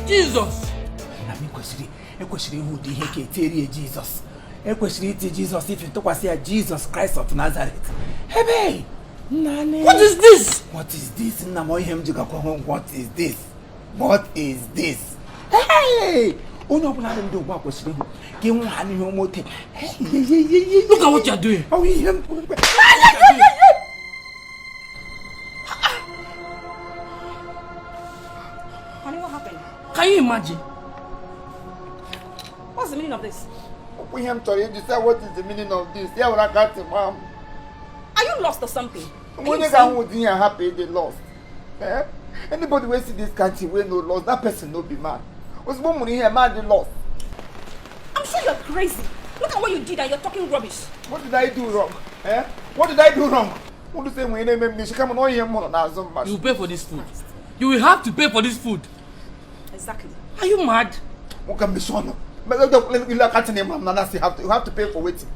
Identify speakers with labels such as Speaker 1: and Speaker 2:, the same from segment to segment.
Speaker 1: Jesus!
Speaker 2: Na m kwesịrị ekwesịrị ịhụ ụdị ihe ka etieri ya Jizọs. Ekwesịrị iti Jizọs ife tụkwasị ya Jizọs Christ of Nazareth. Ebe nna.
Speaker 1: What is this?
Speaker 2: What is this? Nna m, ihe m jigakwa hụ, what is this? What is this? Hey! Onye ọbụla dị ndụ ugbu a kwesịrị ịhụ ka ịnwụ ha n'ihe omote.
Speaker 1: Look at what you're doing.
Speaker 2: Ọ ihe m.
Speaker 3: Honey, what happened?
Speaker 1: Can you imagine?
Speaker 3: What's the meaning of this?
Speaker 2: Okwu ihe m chọrọ iji sị, what is the meaning of this? Ya were aka ntị maa m.
Speaker 3: Are you lost or something? Are you
Speaker 2: Onye
Speaker 3: insane?
Speaker 2: ga-ahụ ụdị ihe a hapụ ịdị lost. Eh? Anybody wey see this kind thing wey no lost, that person no be man. Ozugbo m mụrụ ihe, man dị lost.
Speaker 3: I'm sure you're crazy. Look at what you did and you're talking rubbish.
Speaker 2: What did I do wrong? Eh? What did I do wrong? Unu sị nwere na-eme m n'isi kama na ọ ihe m hụrụ n'azụ mmadụ.
Speaker 1: You will pay for this food. You will have to pay for this food.
Speaker 3: Exactly.
Speaker 1: Are you mad?
Speaker 2: Nwoke, mmechi ọnụ. Ilu aka ntị na ịma m na na-asị you have to pay for wetin?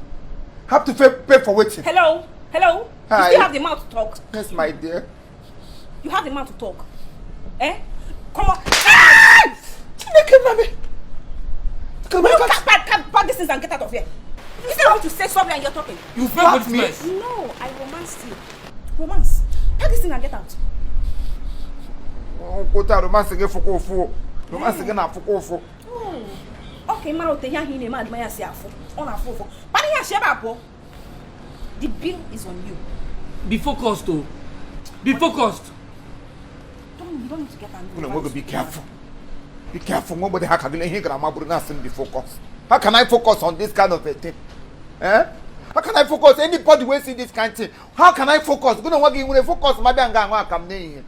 Speaker 2: Have to pay for wetin?
Speaker 3: Hello? Hello?
Speaker 2: Hi.
Speaker 3: You still have the mouth to talk.
Speaker 2: Yes, my dear.
Speaker 3: You have the mouth to talk. Eh? Come on.
Speaker 2: Chineke nna m.
Speaker 3: You can't pack this things and get out of here. You still want to say something and you're talking.
Speaker 1: You will pay for
Speaker 2: Slap
Speaker 1: this
Speaker 2: me.
Speaker 1: mess.
Speaker 3: No, I romanced you. Romance. Pack this thing and get out.
Speaker 2: Nkwụta romance gị fụkwa ụfụ. Romance gị na-afụkwa ụfụ.
Speaker 3: Oh. Okay, mara ote ihe ahụ ị na-eme adịma ya si afụ. Ọ na-afụ ụfụ. Kpara ihe asị ebe a pụọ. The bill is on you.
Speaker 1: Be focused, oh. Be focused.
Speaker 3: You don't need to get angry.
Speaker 2: Unu nwoke, be careful. Be careful. Nwa ogbede ha ka gị na ihe ị gara ama bụrụ na-asị m be focus. How can I focus on this kind of a thing? Eh? How can I focus? Anybody wey see this kind thing, how can I focus? Gị na onwe gị nwere focus ma bịa nga aṅụ akam n'ehihie.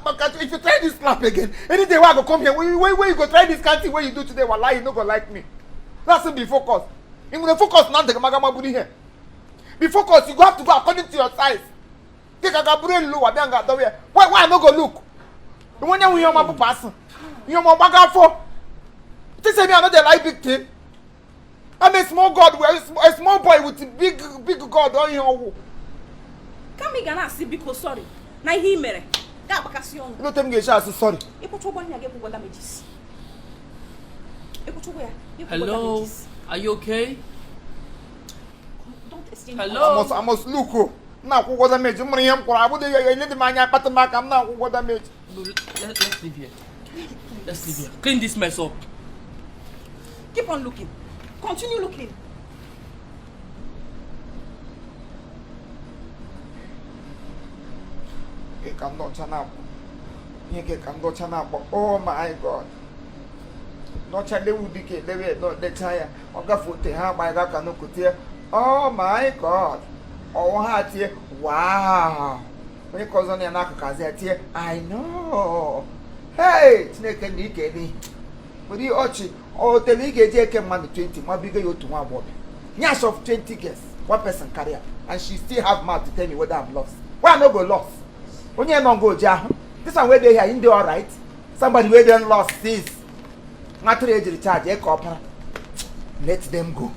Speaker 2: Maka if you try this slap again, any day wey I go come here, wey you go try this kind thing wey you do today, wallahi, you no go like me. That's be focus. Ị nwere focus na ntị gị maga magburu ihe. Be focus, you go have to go according to your size. Dị ka ga bụrụ elu ụwa bịa nga adọwa ya. Why I no go look? Onye nwe ihe ọma bụpụ asụ. Ihe ọma gbaga afọ. Think say me I no dey like big thing? I'm a small god, a small boy with big big god on ihe ọwụ.
Speaker 3: Kama ị ga na-asị biko sorry na ihe ị mere ga-agbakasị ọnụ.
Speaker 2: Ndị otu m ga-esi asụ sorry.
Speaker 3: Ịkwụcha ụgwọ nna gị, ekwụgwọ damages. Ịkwụcha ụgwọ ya, ịkwụgwọ
Speaker 1: Hello?
Speaker 3: damages.
Speaker 1: Are you okay?
Speaker 3: Don't exchange.
Speaker 1: Hello?
Speaker 2: I must look o. M na-akwụ ụgwọ damage, m mụrụ ihe m kwụrụ abụghị ya ele dị m anya akpata m aka m na-akwụ ụgwọ damage.
Speaker 1: No, let's leave here. Let's leave here. Clean this mess up.
Speaker 3: Keep on looking. Continue looking.
Speaker 2: Ihe ka ndị ọcha na-akpọ. Ihe nke ka ndị ọcha na-akpọ. Oh my God. Ndị ọcha lewu dike elewe nọ lecha ya. Ọ gafe ote ha agba ya aka n'okote ya. Oh my God. Ọwụ ha tie wow. Onye ka ọzọ nọ ya n'akụkụ azụ ya tie I know. Hey! Chineke na ike dị. Were ọchị otele ị ga-eji eke mmadụ 20 ma bigo ya otu nwa agbọghọ. Nyash of 20 girls, one person carry am and she still have mouth to tell me whether I'm lost. Why I no go lost? Onye nọ ngo oji ahụ. This one wey dey here, him dey alright. Somebody wey don lost since. Nwatụrụ ejiri charge eke ọpara. Let them go.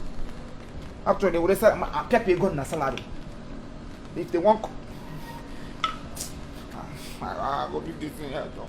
Speaker 2: Actually, were sal ma apịapụ ego na salary. If they wan come. I go leave this thing here. Joor.